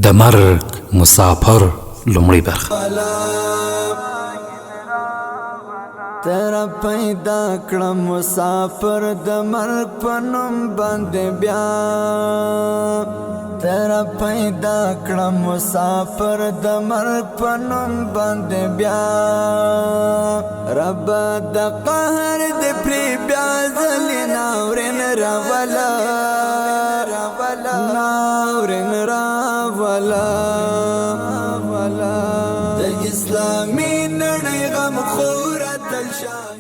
د مرګ مسافر لومړۍ برخه. تر پیدا کړم مسافر د مرګ په نوم باندې، بیا تر پیدا کړم مسافر د مرګ په نوم باندې، بیا رب د قهر د پری بیا ځل ناورن راولا، ناورن راولا. د اسلامي نړۍ غم خورت.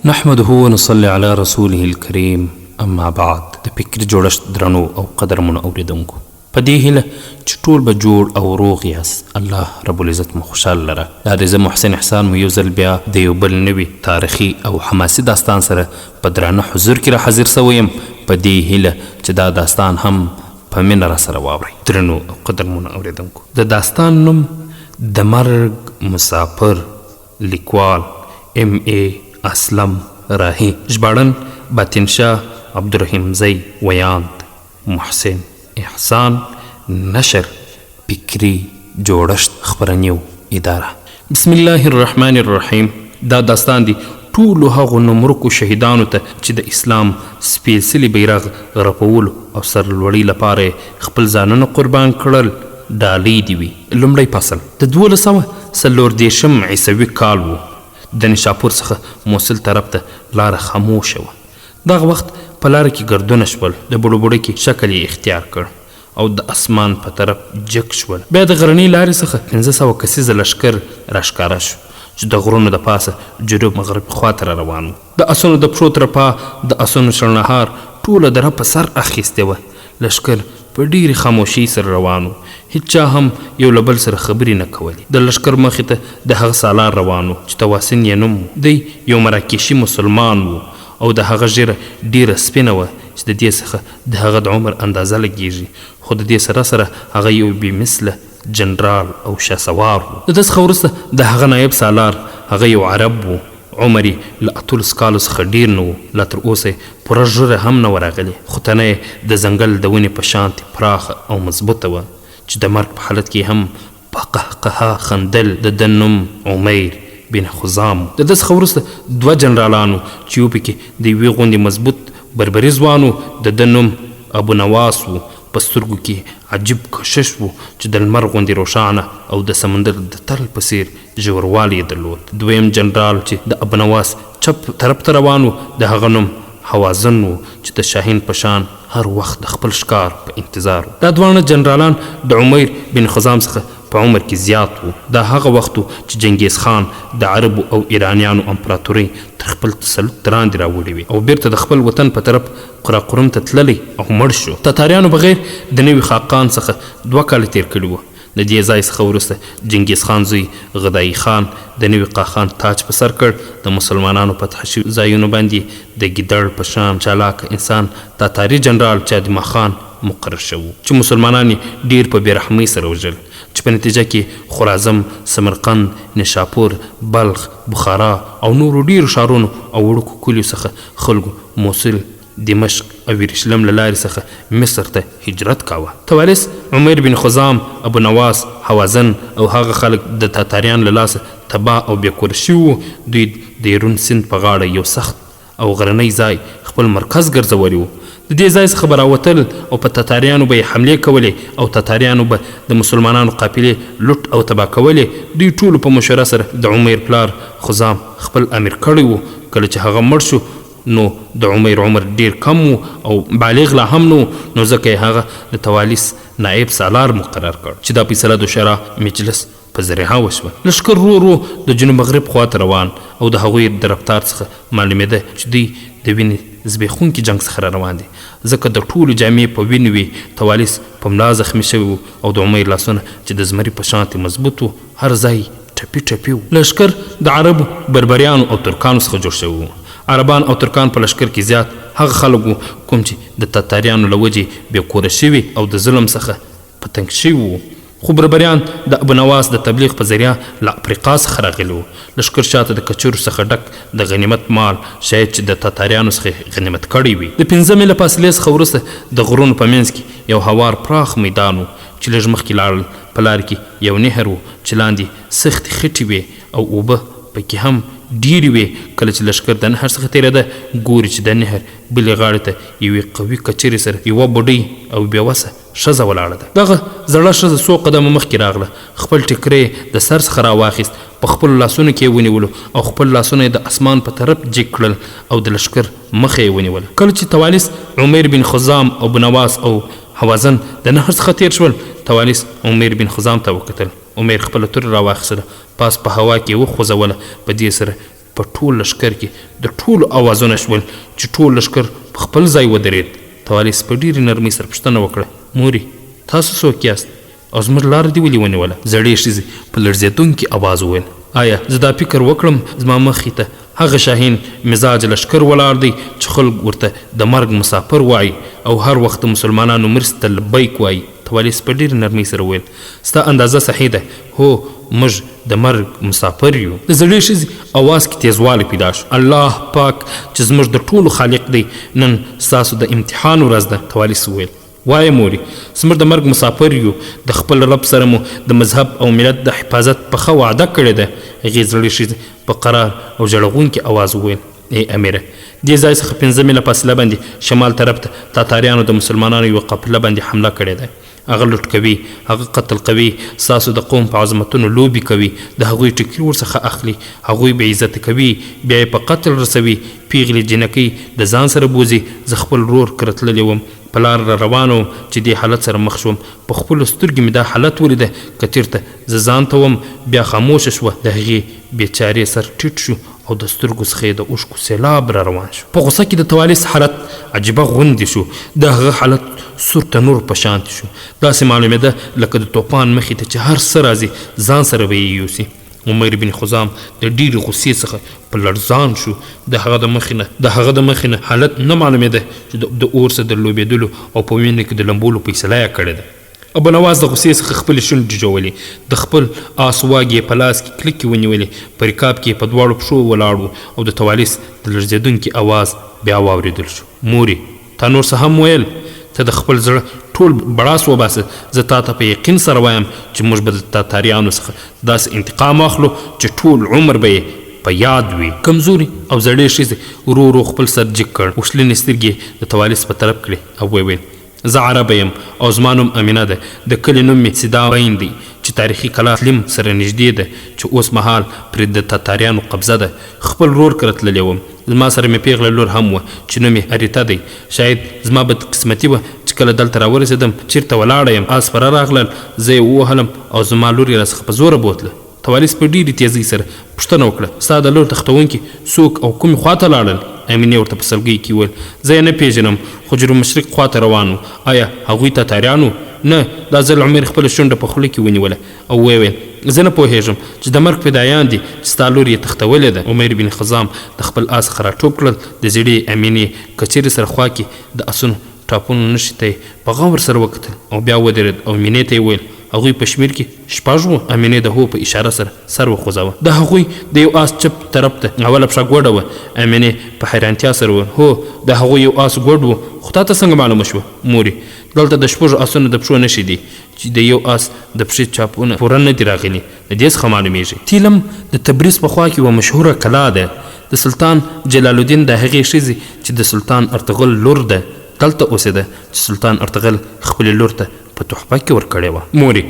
نحمده ونصلي على رسوله الكريم، اما بعد. د فکري جوړښت درنو او قدرمنو اوریدونکو، په دې هیله چې ټول به جوړ او روغ یاست. الله رب العزت مو خوشحال لره. دا دی زه محسن احسان مو یو ځل بیا د یو بل نوي تاریخي او حماسي داستان سره په درانه حضور کې را حاضر سوی یم، په دې هیله چې دا داستان هم په مینه را سره واورئ. درنو او قدرمنو اوریدونکو، د داستان نوم د مرګ مسافر، لیکوال ام ای اسلم راهي، ژباړن باطن شاه عبدالرحیم زی، ویاند محسن احسان، نشر فکري جوړښت خپرنیو اداره. بسم الله الرحمن الرحیم. دا داستان دی ټولو هغو نومورکو شهیدانو ته چې د اسلام سپېڅلي بیرغ رپولو او سرلوړۍ لپاره یې خپل ځانونه قربان کړل، ډالۍ دي وي. لومړی فصل. د 1234 عیسوي کال و. د نشاپور څخه موصل طرف ته لاره خاموشه وه. دغه وخت په لاره کې ګردونه شول، د بوړبوړکې شکل یې اختیار کړ او د اسمان په طرف جګ شول. بیا د غرنۍ لارې څخه 500 کسیزه لښکر راښکاره شو چې د غرونو د پاسه جنوب مغرب خواته را روان وو. د اسونو د پښو ترپا، د اسونو شڼهار ټوله دره په سر اخیستې وه. لښکر په ډېرې خاموشۍ سره روان و، هیچا هم یو له بل سره خبرې نه کولې. د لښکر مخې ته د هغه سالار روان و چې تواسین یې نوم و. دی یو مراکشي مسلمان و او د هغه ږیره ډېره سپینه وه چې د دې څخه د هغه د عمر اندازه لګېږي، خو د دې سره سره هغه یو بې مثله جنرال او شهسوار و. د ده څخه وروسته د هغه نایب سالار، هغه یو عرب و، عمر یې له 18 کالو څخه ډېر نه و، لا تر اوسه یې پوره ږیره هم نه وه راغلې، خو تنه یې د ځنګل د ونې په شانتې پراخه او مضبوطه وه چې د مرګ په حالت کې هم په قهقهه خندل. د ده نوم عمیر بن خزام و. د ده څخه وروسته دوه جنرالان وو چې یو پکې د یوې غوندې مضبوط بربري ځوان و، د ده نوم ابو نواس و. په سترګو کې عجیب کشش و چې د لمر غوندې روښانه او د سمندر د تل په څیر ژوروالی یې درلود. دویم جنرال چې د ابو نواس چپ طرف ته روان و، د هغه نوم هوازن و چې د شاهین په شان هر وخت د خپل ښکار په انتظار و. دا دواړه جنرالان د عمیر بن خزام څخه په عمر کې زیات وو. دا هغه وخت و چې جنګیز خان د عربو او ایرانیانو امپراتورۍ تر خپل تسلط لاندې راوړې وې او بیرته د خپل وطن په طرف قراقرم ته تللی او مړ شو. تاتاریانو بغیر د نوي خاقان څخه 2 کاله تیر کړي وو. د دې ځای څخه وروسته جنګیز خان زوی غدايي خان د نوي قاخان تاج په سر کړ. د مسلمانانو فتح شوي ځایونو باندې د ګیدړ په شان چالاکه انسان تاتاري جنرال چادما خان مقرر شوی چې مسلمانان یې ډېر په بې رحمۍ سره وژل، چې په نتیجه کې خوارزم، سمرقند، نشاپور، بلخ، بخارا او نورو ډېرو ښارونو او وړوکو کلیو څخه خلکو موصل، دمشق او یروشلم له لارې څخه مصر ته هجرت کاوه. توالس، عمیر بن خزام، ابو نواس، هوازن او هغه خلک د تاتاریانو له لاسه تباه او بې کوره شوي وو. دوی د یرون سیند په غاړه یو سخت او غرنی ځای خپل مرکز ګرځولی و. د دې ځای څخه به راوتل او په تاتاریانو به یې حملې کولې او تاتاریانو به د مسلمانانو قافلې لوټ او تباه کولې. دوی ټولو په مشوره سره د عمیر پلار خزام خپل امیر کړی و. کله چې هغه مړ شو نو د عمیر عمر ډېر کم و او بالغ لا هم نه و، نو ځکه یې هغه د توالیس نایب سالار مقرر کړ چې دا فیصله د شورا مجلس په ذریعه وشوه. لښکر ورو ورو د جنوب مغرب خواته روان او د هغوی د رفتار څخه معلومېده چې دوی د وینې زبېښونکي جنګ څخه را روان دي، ځکه د ټولو جامې په وینو وې. توالیس په ملا زخمي شوی و او د عمیر لاسونه چې د زمري په شانتې مضبوط وو، هر ځای ټپي ټپي وو. لښکر د عربو، بربریانو او ترکانو څخه جوړ شوی و. عربان او ترکان په لښکر کې زیات هغه خلک وو کوم چې د تاتاریانو له وجې بې کوره شوي او د ظلم څخه په تنګ شوي وو، خو بربریان د ابو نواس د تبلیغ په ذریعه له افریقا څخه راغلي وو. لښکر شاته د کچرو څخه ډک د غنیمت مال، شاید چې د تاتاریانو څخه یې غنیمت کړی وي. د 5 میله فاصلې څخه وروسته د غرونو په منځ کې یو هوار پراخ میدان و چې لږ مخکې لاړل په لار کې یو نهر و چې لاندې سختې خټې وې او اوبه په کې هم ډېرې وې. کله چې لښکر د نهر څخه تېرېده، ګوري چې د نهر بلې غاړې ته یوې قوي کچرې سره یوه بوډۍ او بې وسه ښځه ولاړه ده. دغه زړه ښځه څو قدمه مخکې راغله، خپل ټیکری یې د سر څخه راواخیست، په خپلو لاسونو کې یې ونیولو او خپل لاسونه یې د اسمان په طرف جګ کړل او د لښکر مخه یې ونیوله. کله چې توالس، عمیر بن خزام، ابونواس او هوازن د نهر څخه تېر شول، توالس عمیر بن خزام ته وکتل. عمیر خپله توره راواخیستله، پاس په هوا کې یې وخوځوله، په دې سره په ټول لښکر کې د ټولو اوازونه شول چې ټول لښکر په خپل ځای ودرېد. توالس په ډېرې نرمۍ سره پوښتنه وکړه، مورې! تاسو څوک یاست او زموږ لاره دې ولې ونیوله؟ زړې ښځې په لړزېدونکي اواز وویل، آیا زه دا فکر وکړم زما مخې ته هغه شاهین مزاج لښکر ولاړ دی چې خلک ورته د مرګ مسافر وايي او هر وخت د مسلمانانو مرستې ته لبیک وايي؟ توالس په ډېرې نرمۍ سره وویل، ستا اندازه صحیح ده، هو موږ د مرګ مسافر یو. د زړې ښځې اواز کې تېزوالی پیدا شو، الله پاک چې زموږ د ټولو خالق دی، نن ستاسو د امتحان ورځ ده. توالس وویل، وایه مورې، زموږ د مرګ مسافر یو، د خپل رب سره مو د مذهب او ملت د حفاظت پخه وعده کړې ده. هغې زړې ښځې په قرار او ژړغونکي اواز وویل، ای امیره! دې ځای څخه پنځه میله فاصله باندې شمال طرف ته تاتاریانو د مسلمانانو یوه قافله باندې حمله کړې ده، هغه لوټ کوي، هغه قتل کوي، ستاسو د قوم په عظمتونو لوبې کوي، د هغوی ټیکري ورڅخه اخلي، هغوی بې عزته کوي، بیا یې په قتل رسوي، پیغلې جینکۍ د ځان سره بوځي، زه خپل ورور کره تللې وم، په لاره را روانه وم چې دې حالت سره مخ شوم، په خپلو سترګو مې دا حالت ولیده، که چیرته زه ځان ته وم، بیا خاموشه شوه، د هغې بې چارې سر ټیټ شو او د سترګو څخه یې د اوښکو سیلاب را روان شو. په غوسه کې د توالس حالت عجیبه غوندې شو، د هغه حالت سور تنور په شانتې شو، داسې معلومېده لکه د توپان مخې ته چې هر څه راځي ځان سره به یې یوسي. عمیر بن خزام د ډېرې غوسې څخه په لړزان شو، د هغه د مخې نه د هغه د مخې نه حالت نه معلومېده چې د اور سره د لوبېدلو او په وینه کې د لمبولو فیصله یې کړې ده. ابو نواز د غوسې څخه خپلې شونډې ژولې، د خپل آس واګې یې په لاس کې کلکې ونیولې، په رکاب کې یې په دواړو پښو ولاړ و او د توالس د لړزېدونکي اواز بیا واورېدل شو، مورې! تا نور څه هم ویل؟ ته د خپل زړه ټول بړاس وباسه، زه تا ته په یقین سره وایم چې موږ به د تاتاریانو څخه داسې انتقام واخلو چې ټول عمر به یې په یاد وي. کمزورې او زړې ښځې ورو ورو خپل سر جګ کړ، اوښلنې سترګې یې د توالس په طرف کړې او ویې ویل، زه عربه یم او زما نوم امینه ده، د کلي نوم مې سیدا بین دی چې تاریخي کلا تلیم سره نږدې ده چې اوس مهال پرې د تاتاریانو قبضه ده، خپل ورور کره تللې وم، زما سره مې پیغله لور هم وه چې نوم یې اریته دی، شاید زما بد قسمتي وه چې کله دلته راورسیدم چیرته ولاړه یم، آس سپره راغلل، زه یې ووهلم او زما لور یې راڅخه په زوره بوتله. توالس په ډېرې تېزۍ سره پوښتنه وکړه، ستا د لور تښتوونکي څوک او کومې خوا ته لاړل؟ امینې ورته په سلګۍ کې وویل، زه یې نه پېژنم، خو جنوب مشرق خوا ته روان وو. ایا هغوی تاتاریان وو؟ نه، دا ځل عمیر خپله شونډه په خوله کې ونیوله او ویې ویل، زه نه پوهېږم چې د مرګ فدایان دي چې ستا لور یې تښتولې ده. عمیر بن خزام د خپل آس څخه راټوپ کړل، د زړې امینې کچرې سره خوا کې د اسونو ټاپونو نښې ته یې په غور سره وکتل او بیا ودرېد او مینې ته یې وویل، هغوی په شمېر کې شپږ وو؟ امینې د هو په اشاره سره سر وخوځاوه. د هغوی د یو آس چپ طرف ته اوله پښه ګوډه وه. امینې په حیرانتیا سره وویل، هو، د هغوی یو آس ګوډ و، خو تا ته څنګه معلومه شوه؟ مورې، دلته د شپږو آسونو د پښو نښې دي چې د یو آس د پښې چاپونه پوره نه دي راغلي، له دې څخه معلومېږي. تیلم د تبریز په خوا کې یوه مشهوره کلا ده. د سلطان جلال الدین د هغې ښځې چې د سلطان ارطغرل لور ده، دلته اوسېده چې سلطان ارطغرل خپلې لور ته په تحفه کې ورکړې وه. مورې!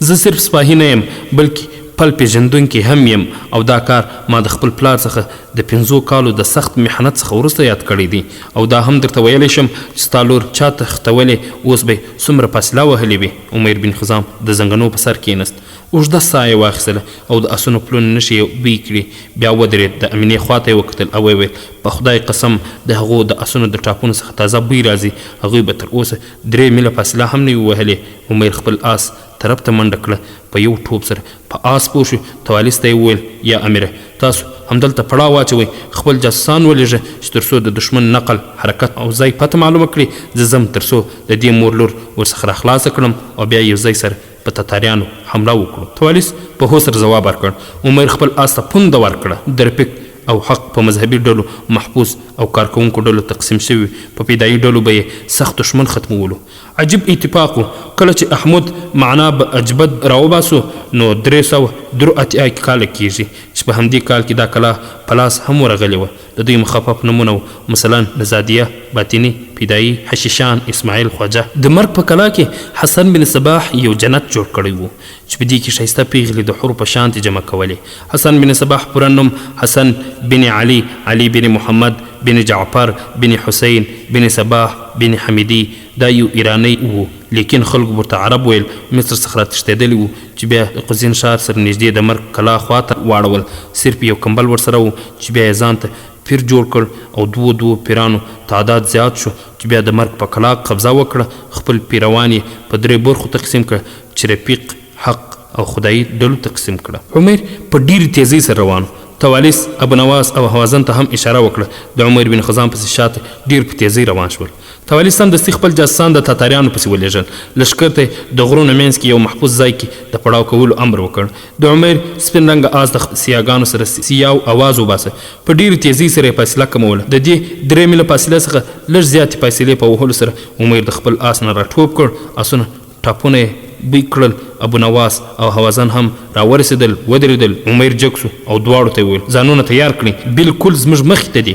زه صرف سپاهي نه یم، بلکې پل پېژندونکی هم یم او دا کار ما د خپل پلار څخه د پنځو کالو د سخت محنت څخه وروسته یاد کړی دی او دا هم درته ویلی شم چې ستا لور چا تښتولې، اوس به یې څومره فاصله وهلې وي؟ عمیر بن خزام د زنګنو په سر کېناست، اوږده ساه یې واخیستله او د اسونو پلونو نښې یې بوی کړې، بیا ودرېد، د امینې خوا ته یې وکتل او ویې ویل، په خدای قسم د هغو د اسونو د ټاپونو څخه تازه بوی راځي، هغوی به تر اوسه درې میله فاصله هم نه وي وهلې، عمیر خپل آس طرف ته منډه کړه، په یو ټوپ سره په آس سپور شو، توالس ته یې وویل، یا امیره! تاسو همدلته پړاو واچوئ، خپل جاسوسان ولېږه چې تر څو د دښمن نقل، حرکت او ځای پته معلومه کړي، زه ځم تر څو د دې مور لور ورڅخه راخلاصه کړم او بیا یو ځای سره په تاتاریانو حمله وکړو. توالس په هو سره ځواب ورکړ. عمیر خپل آس ته پونده ورکړه، د رفیق او حق په مذهبي ډلو محفوظ او کارکوونکو ډلو تقسیم شوي په فدايي ډلو به یې سخت دښمن ختمولو. عجیب اتفاق و کله چې احمد معنا به اجبد راوباسو نو 383 کاله کیږي چې په همدې کال کې دا کلا په لاس هم ورغلې وه. د دوی مخفف نومونه وو مثلا نزادیه، باطني، فدايي، حشیشان، اسماعیل، خواجه. د مرګ په کلا کې حسن بن صباح یو جنت جوړ کړی و چې په دې کې ښایسته پیغلې د حورو په شانتې جمع کولې. حسن بن صباح پوره نوم حسن بن علي، علي بن محمد بن جعفر بن حسین بن صباح بن حمیدي، دا یو ایرانی و لیکن خلکو به ورته عرب ویل، مصر څخه راتښتیدلی و چې بیا د قزین ښار سره نږدې د مرګ کلا خواته واړول، صرف یو کمبل ورسره و چې بیا یې ځان ته پیر جوړ کړ او دوو دوو پیرانو تعداد زیات شو چې بیا د مرګ په کلا قبضه وکړه، خپل پیروان یې په درې برخو تقسیم کړه چې رفیق، حق او خدایي ډلو تقسیم کړه. عمیر په ډېرې تېزۍ سره روان و. توالس، ابو نواس او هوازن ته هم اشاره وکړه، د عمیر بن خزام پسې شاته ډېر په تېزۍ روان شول. توالس سمدستي خپل جاسوسان د تاتاریانو پسې ولېږل، لښکر ته یې د غرونو منځ کې یو محفوظ ځای کې د پړاو کولو امر وکړ. د عمیر سپین رنګه آس د سیاګانو سره سیاو اواز وباسه، په ډېرې تېزۍ سره یې فاصله کموله. د دې درې میله فاصلې څخه لږ زیاتې فاصلې په وهلو سره عمیر د خپل آس نه راټوپ کړ، آسونه ټاپونه یې بوی کړل، ابو نواس او هوازن هم راورسېدل، ودرېدل، عمیر جګ شو او دواړو ته یې وویل، ځانونه تیار کړئ، بلکل زموږ مخې ته دي.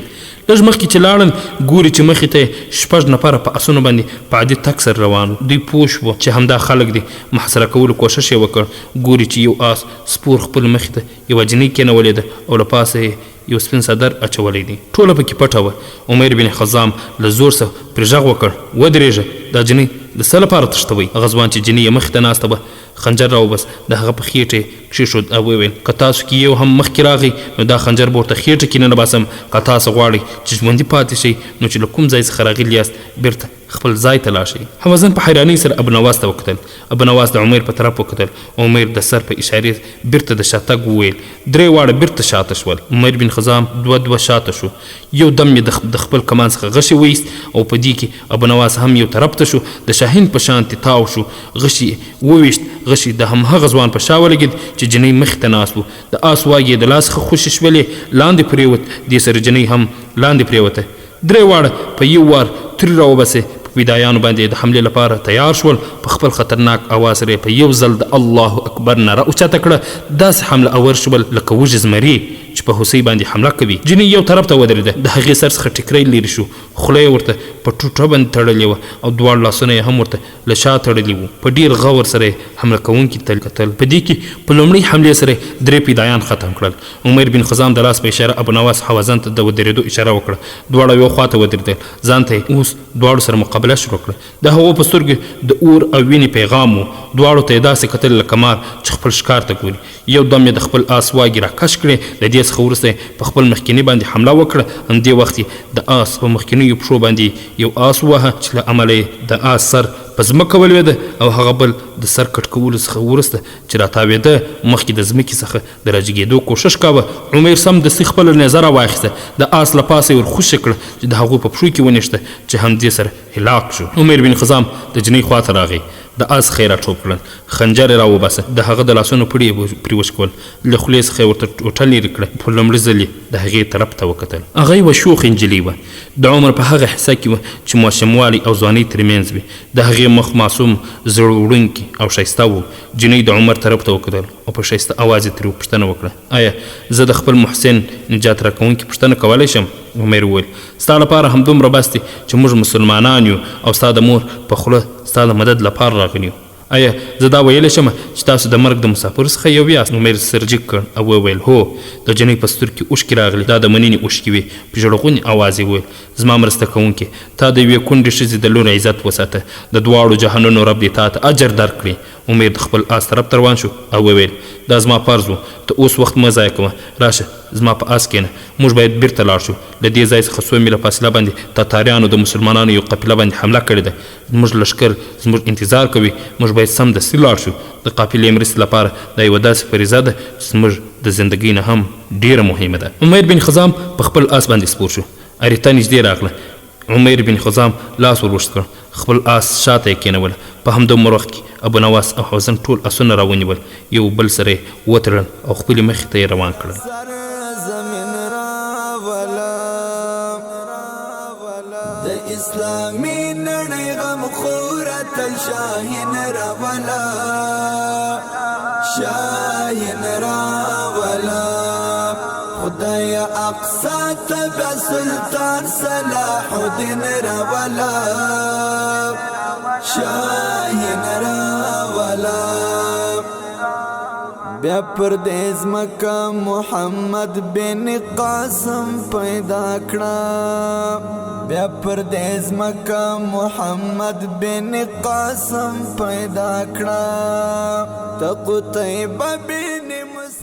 لږ مخکې چې لاړل، ګوري چې مخې ته یې شپږ نفره په اسونو باندې په عادي تګ سره روان وو. دوی پوه شوو چې همدا خلک دي، محاصره کولو کوښښ یې وکړ، ګوري چې یو آس سپور خپلې مخې ته یوه جینۍ کېنولې ده او له پاسه یې یو سپین څادر اچولی دی. ټوله پکې پټه وه. عمیر بن خزام له زور څخه پرې غږ وکړ، ودرېږه! دا جینۍ د څه لپاره تښتوئ؟ هغه ځوان چې جینۍ یې مخې ته ناسته وه، خنجر راوبست، د هغه په خېټه یې کښېښود او ویې ویل، که تاسو کې یو هم مخکې راغی، نو دا خنجر به ورته خېټه کې ننباسم. که تاسو غواړئ چې ژوندي پاتې شئ، نو چې له کوم ځای څخه راغلي یاست، بېرته خپل ځای ته لاړ شئ. هوازن په حیرانۍ سره ابو نواس ته وکتل. ابو نواس د عمیر په طرف وکتل. عمیر د سر په اشارې بیرته د شاتګ وویل. درې واړه بیرته شاته شول. عمیر بن خزام دوه دوه شاته شو. یو دم یې د خپل کمان څخه غشی وایست او په دې کې ابو نواس هم یو طرف ته شو. د شاهین په شانتې تاو شو. غشی یې وویشت. غشی د همهغه ځوان په شا ولګید چې جنۍ مخې ته ناست و. د آس واګې یې د لاس څخه خوشې شولې، لاندې پریوت. دې سره جنۍ هم لاندې پریوته. درې واړه په یو وار تري راوبسې په فدایانو باندې د حملې لپاره تیار شول، په خپل خطرناک اواز سره یې په یو ځل د الله اکبر ناره اوچته کړه، داسې حمله اور شول لکه وږي زمري چې په هوسۍ باندې حمله کوي. جینۍ یو طرف ته ودرېده، د هغې سر څخه ټیکری لیرې شو، خوله یې ورته په ټوټه باندې تړلې وه او دواړه لاسونه یې هم ورته له شا تړلي وو، په ډېر غور سره یې حمله کوونکي ته کتل. په دې کې په لومړۍ حملې سره یې درې فدایان ختم کړل. عمیر بن خزام د لاس په اشاره ابو نواس هوازن ته د ودرېدو اشاره وکړه. دواړه یو خوا ته ودرېدل، ځان ته یې اوس دواړو سره مقابله شروع کړه. د هغو په سترګو د اور او وینې پیغام و. دواړو ته یې داسې کتل لکه مار چې خپل ښکار ته ګوري. یو دم یې د خپل آس واګې راکش کړې، له دې څخه وروسته یې په خپل مخکیني باندې حمله وکړه. همدې وخت یې د آس په مخکینیو پښو باندې یو آس وواهه چې له امله یې د آس سر په ځمکه ولوېده او هغه بل د سر کټ کولو څخه وروسته چې راتاوېده مخکې د ځمکې څخه د راجګېدو کوښښ کاوه. عمیر سمدستي خپله نیزه راواخیسته، د آس له پاسه یې ورخوشې کړه چې د هغو په پښو کې ونښته چې همدې سره هلاک شو. عمیر بن خزام د جنۍ خواته راغی، د آس څخه یې راټوپ کړل، خنجر یې راوباسه، د هغه د لاسونو پړي یې پرې وشکول، له خولې څخه یې ورته ټوټه لیرې کړه، په لومړي ځل یې د هغې طرف ته وکتل. هغه یوه شوخه نجلۍ وه، د عمر په هغه حصه کې وه چې ماشوموالی او ځوانۍ ترمنځ وي. د هغې مخ معصوم، زړه وړونکی او ښایسته و. جینۍ د عمر طرف ته وکتل او په ښایسته اواز یې ترې پوښتنه وکړه، ایا زه د خپل محسن نجات راکوونکي پوښتنه کولی شم؟ عمر وویل، ستا لپاره همدومره بس دي چې موږ مسلمانان یو او ستا د مور په خوله ستا د مدد لپاره راغلي یو. ایا زه دا ویلی شم چې تاسو د مرګ د مسافرو څخه یو یاست؟ عمر سر جګ کړ او وویل، هو. د جنۍ په سترګو کې اوښکې راغلې، دا د مننې اوښکې وې. په ژړغوني اواز یې وویل، زما مرسته کوونکې، تا د یوې کونډې ښځې د لور عزت وساته، د دواړو جهانونو رب دې تا ته اجر درکړي. عمر د خپل آس طرف ته روان شو او وویل، دا زما فرض و، ته اوس وخت مه ضایع کوه، راشه زما په آس کښېنه، موږ باید بیرته لاړ شو. له دې ځای څخه څو میله فاصله باندې تاتاریانو د مسلمانانو یو قافله باندې حمله کړې ده، زموږ لښکر زموږ انتظار کوي، موږ باید سمدستي لاړ شو. د قافلې مرستې لپاره دا یوه داسې فریضه ده چې زموږ د زندګۍ نه هم ډېره مهمه ده. عمیر بن خزام په خپل آس باندې سپور شو. اریته نږدې راغله. عمیر بن خزام لاس ور اوږد کړ، خپل آس شاته یې کېنوله. په همدومره وخت کې ابو نواس او حوزن ټول آسونه راونیول، یو بل سره یې وتړل او خپلې مخې ته یې روان کړل. سر زمین را اسلامي نړۍ غم خوره تل شاهین راولا، شاهین راولا. خدای اقصا ته بیا سلطان صلاح الدین راولا، شاهین راولا. بیا پر دې ځمکه محمد بن قاسم پیدا کړه، بیا پر دې ځمکه محمد بن قاسم پیدا کړه، ته قتیبه بن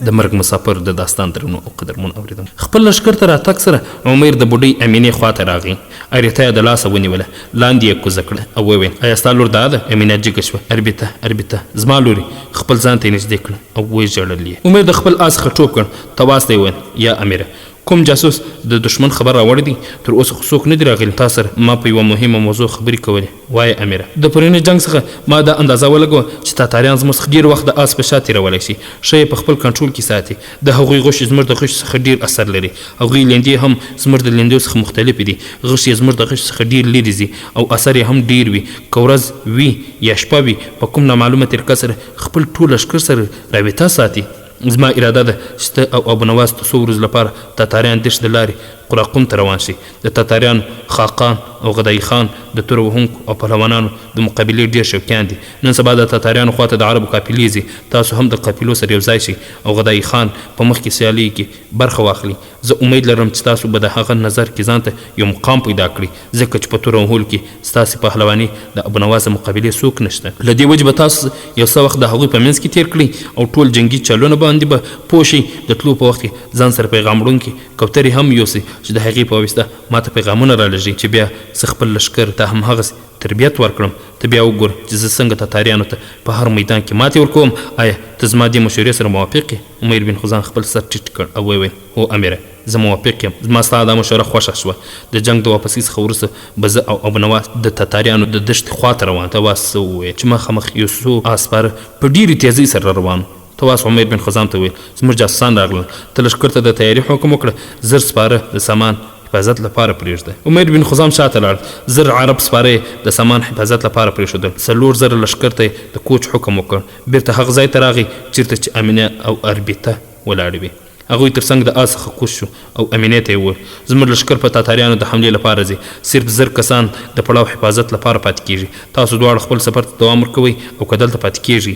د مرګ مسافر د داستان درنو او قدرمن اوریدونکو. خپل لښکر ته راتګ سره عمیر د بوډۍ امینې خواته راغی، اریته یې د لاسه ونیوله، لاندې یې کوزه کړه او وویل: ایا ستا لور دا ده؟ امینه جګه شوه. اربیته، اربیته زما لورې! خپل ځان ته یې نږدې کړه او وژړل یې. عمیر د خپل آس څخه ټوپ کړ، تواس ته یې وویل: یا امیره، کوم جاسوس د دښمن خبر راوړی دی؟ تر اوسه خو څوک نه دي راغلي. تا سره ما په یوه مهمه موضوع خبرې کولې. وایه امیره. د پروني جنګ څخه ما دا اندازه ولګوه چې تاتاریان زموږ څخه ډېر وخت د آس په شا تېرولی شي، ښه یې په خپل کنټرول کې ساتي. د هغوی غوښې زموږ د غوښې څخه ډېر اثر لري. هغوی لیندې هم زموږ د لیندو څخه مختلفې دي. غوښې یې زموږ د غوښې څخه ډېر لرې ځي او اثر یې هم ډېر وي. که ورځ وي یا شپه وي، په کوم نامعلومه طریقه سره خپل ټول لښکر سره رابطه ساتي. زما اراده ده چې ته او ابو نواس د څو ورځو لپاره تاتاریان دښتې د لارې قراقوم ته روان شئ. د تاتاریانو خاقان او غدای خان د توره وهونکو او پهلوانانو د مقابلې ډېر شوقیان دي. نن سبا د تاتاریانو خواته د عربو قافلې ځي. تاسو هم د قافلو سره یو ځای شئ او غدای خان په مخکې سیالیو کې برخه واخلئ. زه امید لرم چې تاسو به د هغه نظر کې ځان ته یو مقام پیدا کړئ، ځکه چې په توره وهلو کې ستاسې پهلواني د ابو نواس د مقابلې څوک نشته. له دې وجې به تاسو یو څه وخت د هغوی په منځ کې تېر کړئ او ټول جنګي چلونه باندې به پوه شئ. د تلو په وخت کې ځان سره پیغام وړونکي کوترې هم یوسئ چې د هغې په واسطه ماته پیغامونه رالېږئ، چې بیا زه خپل لښکر ته همهغسې تربیت ورکړم. ته بیا وګوره چې زه څنګه تاتاریانو ته په هر میدان کې ماتې ورکوم. آیا ته زما دې مشورې سره موافق یې؟ عمیر بن خزان خپل سر ټیټ کړ او وویل: هو امیره، زه موافق یم. زما ستا دا مشوره خوښه شوه. د جنګ د واپسۍ څخه وروسته به زه او ابو نواس د تاتاریانو د دښتې خواته روان. تواس څه وویل چې مخامخ یو څو آس سپاره په ډېرې تېزۍ سره روان وو. تواس عمیر بن خزام ته وویل: زموږ جاسوسان راغلل، ته لښکر ته د تیاري حکم وکړه، 1000 سپاره د سامان حفاظت لپاره پرېږده. عمیر بن خزام شاته لاړ، 1000 عرب سپاره یې د سامان حفاظت لپاره پرېښودل. 4000 لښکر ته یې د کوچ حکم وکړ. بېرته هغه ځای ته راغی چېرته چې امینه او اربیته ولاړې وې. هغوی تر څنګ د آس څخه کوز شو او امینې ته یې وویل: زموږ لښکر په تاتاریانو د حملې لپاره ځي، صرف 1000 کسان د پړاو حفاظت لپاره پاتې کېږي. تاسو دواړه خپل سفر ته دوام ورکوئ او که دلته پاتې کېږئ؟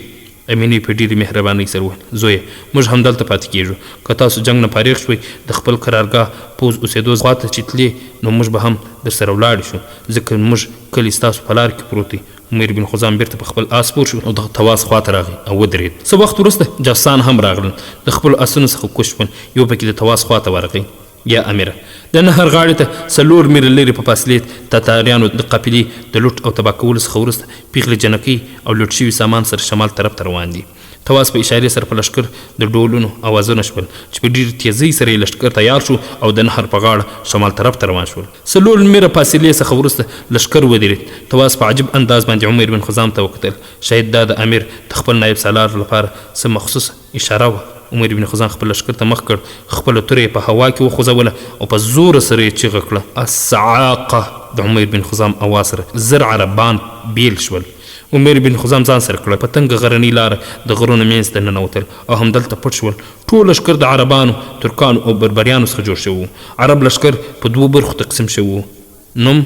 امینې په ډېرې مهربانۍ سره وویل: زویه، موږ همدلته پاتې کېږو. که تاسو جنګ نه فارغ شوئ، د خپل قرارګاه پوځ اوسېدو خواته چې تلې، نو موږ به هم درسره ولاړ شو، ځکه موږ کلی ستاسو په لار کې پروت دی. عمیر بن خزام بیرته په خپل آس سپور شو او د تواس خواته راغی او ودرېد. څه وخت وروسته جاسوسان هم راغلل، د خپلو آسونو څخه کوز شول. یو پکې د تواس خواته ورغی: یا امیره، د نهر غاړې ته 4 میله لرې په فاصلې تاتاریانو د قافلې د لوټ او تباه کولو څخه وروسته پیغلې جنکۍ او لوټ شوي سامان سره شمال طرف ته روان دي. تواس په اشارې سره په لښکر د ډولونو اوازونه شول چې په ډېرې تېزۍ سره یې لښکر تیار شو او د نهر په غاړه شمال طرف ته روان شول. 4 میله فاصلې څخه وروسته لښکر ودرېد. تواس په عجیب انداز باندې عمیر بن خزام ته وکتل. شاید دا د امیر د خپل نایب سالار لپاره څه مخصوصه اشاره وه. عمیر بن خزان خپل لښکر ته مخ کړ، خپله توره یې په هوا کې وخوځوله او په زوره سره یې چیغه کړه: الصعاقه! د عمیر بن خزام اواز سره 1000 عربان بیل شول. عمیر بن خزام ځان سره کړه، په تنګه غرنۍ لاره د غرونو منځ ته ننوتل او همدلته پټ شول. ټول لښکر د عربانو، ترکانو او بربریانو څخه جوړ شوی وو. عرب لښکر په دوو برخو تقسیم شوی وو، نوم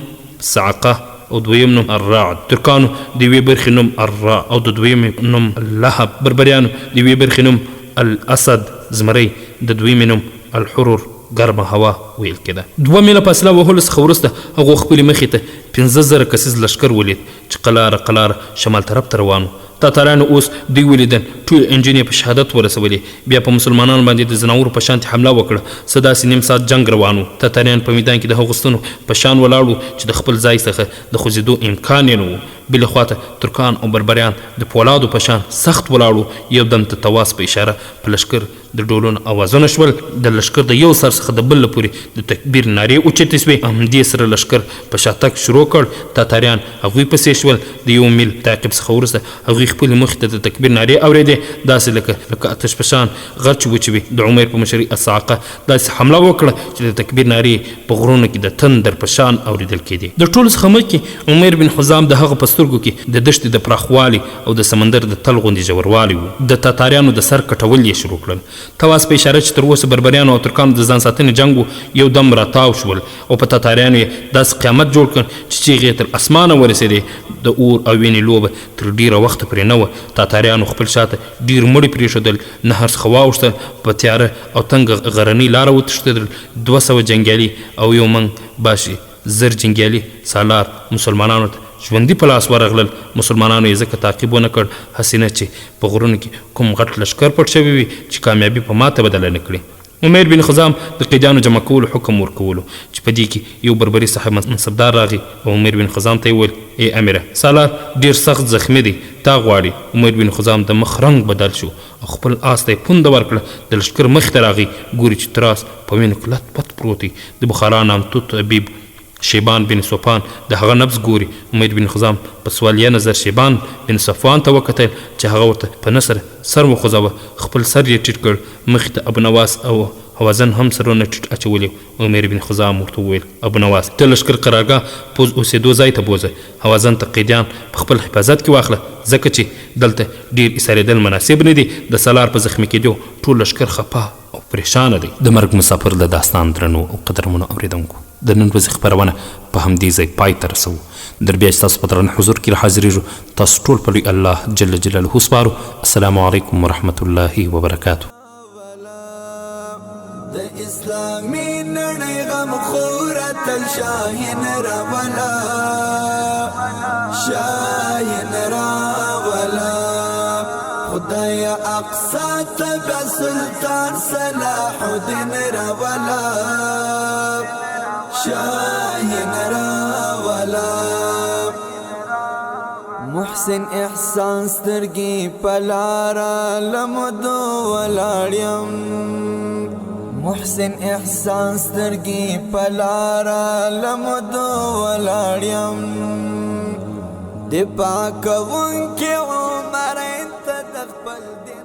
صعقه او دویم نوم الرعد. ترکانو د یوې برخې نوم الرا او د دویمې نوم اللهب. بربریانو د یوې برخې نوم الاسد زمری، د دویمې نوم الحرور ګرمه هوا ویل کېده. 2 میله فاصله وهلو څخه وروسته هغو خپلې مخې ته 5000 کسیز لښکر ولید چې قلاره قلاره شمال طرف ته روان وو. تاتاریانو اوس دوی ولیدل، ټول انجنې یې په شهادت ورسولې. بیا په مسلمانانو باندې د ځناورو په شانتې حمله وکړه. څه داسې نیم ساعت جنګ روان و. تاتاریان په میدان کې د هغو ستنو په شان ولاړ وو چې د خپل ځای څخه د خوځېدو امکان یې نه و. بلې خواته ترکان او بربریان د پولادو په شان سخت ولاړ وو. یو دم ته تواس په اشاره په لښکر د ډولونو اوازونه شول، د لښکر د یو سر څخه د بل پورې د تکبیر نارې اوچتې شوې. همدې سره لښکر په شاتګ شروع کړ، تاتاریان هغوی پسې شول. د یو میل تعقیب څخه وروسته هغوی خپلې موخې ته د تکبیر نارې اورېدې، داسې لکه لکه آتشفشان غر چې وچوي. د عمیر په مشرۍ الصاعقه داسې حمله وکړه چې د تکبیر نارې په غرونو کې د تندر په شان اورېدل کېدې. د ټولو څخه مخکې عمیر بن حزام د هغه په سترګو کې د دښتې د پراخوالي او د سمندر د تل غوندې ژوروالی و. د تاتاریانو د سر کټول یې شروع کړل. تواس په اشاره چې تر اوسه بربریانو او ترکانو د ځان ساتنې جنګ و، یو دم راتاو شول او په تاتاریانو یې داسې قیامت جوړ کړ چې چیغې یې تر اسمانه ورسېدې. د اور او وینې لوبه تر ډېره وخته پرې نه وه. تاتاریانو خپل شاته ډېر مړي پرېښودل، نهر څخه واوښتل، په تیاره او تنګه غرنۍ لاره وتښتېدل. 200 جنګیالي او یو منګ باشي 1000 جنګیالي سالار مسلمانانو ته ژوندي په لاس ورغلل. مسلمانانو یې ځکه تعقیب ونه کړ، هسې نه چې په غرونو کې کوم غټ لښکر پټ شوی وي چې کامیابي په ماته بدله نه کړي. عمیر بن خزام د قیدیانو جمع کولو حکم ورکولو چې په دې کې یو بربري صاحب منصبدار راغی او عمیر بن خزام ته یې وویل: ای امیره، سالار ډېر سخت زخمي دی، تا غواړي. عمیر بن خزام د مخ رنګ بدل شو او خپل آس ته یې پونده ورکړه. د لښکر مخې ته راغی، ګوري چې تراس په وینو کې لت پت پروت دی. د بخارا نامتو طبیب شیبان بن صفوان د هغه نبض ګوري. عمیر بن خزام په سوالیه نظر شیبان بن صفوان ته وکتل چې هغه ورته په نه سره سر وخوځاوه، خپل سر یې ټیټ کړ. مخې ته ابو نواس او هوازن هم سرونه ټیټ اچولي وو. عمیر بن خزام ورته وویل: ابو نواس، ته لښکر قرارګاه پوځ اوسېدو ځای ته بوځه، هوازن ته قیدیان په خپل حفاظت کې واخله، ځکه چې دلته ډېر ایسارېدل مناسب نه دي. د سالار په زخمي کېدو ټول لښکر خپه او پرېشانه دی. د مرګ مسافر د داستان درنو او قدرمنو اورېدونکو، د نن ورځې خپرونه په همدې ځای پای ته رسوو. در بیا چې تاسو په درانه حضور کې حاضرېږو، تاسو ټول په لوی الله جل جلاله سپارو. السلام علیکم ورحمت الله وبرکاته. د اسلامي نړۍ غم خوره تل شاهین راولا، شاهین راولا. خدای اقصا ته بیا سلطان صلاح الدین راولا، شاهین راولا. محسن احسان سترګې په لاره لمدو ولاړ یم، محسن احسان سترګې په لاره لمدو ولاړ یم. د پاکوونکي عمر ته د خپل دین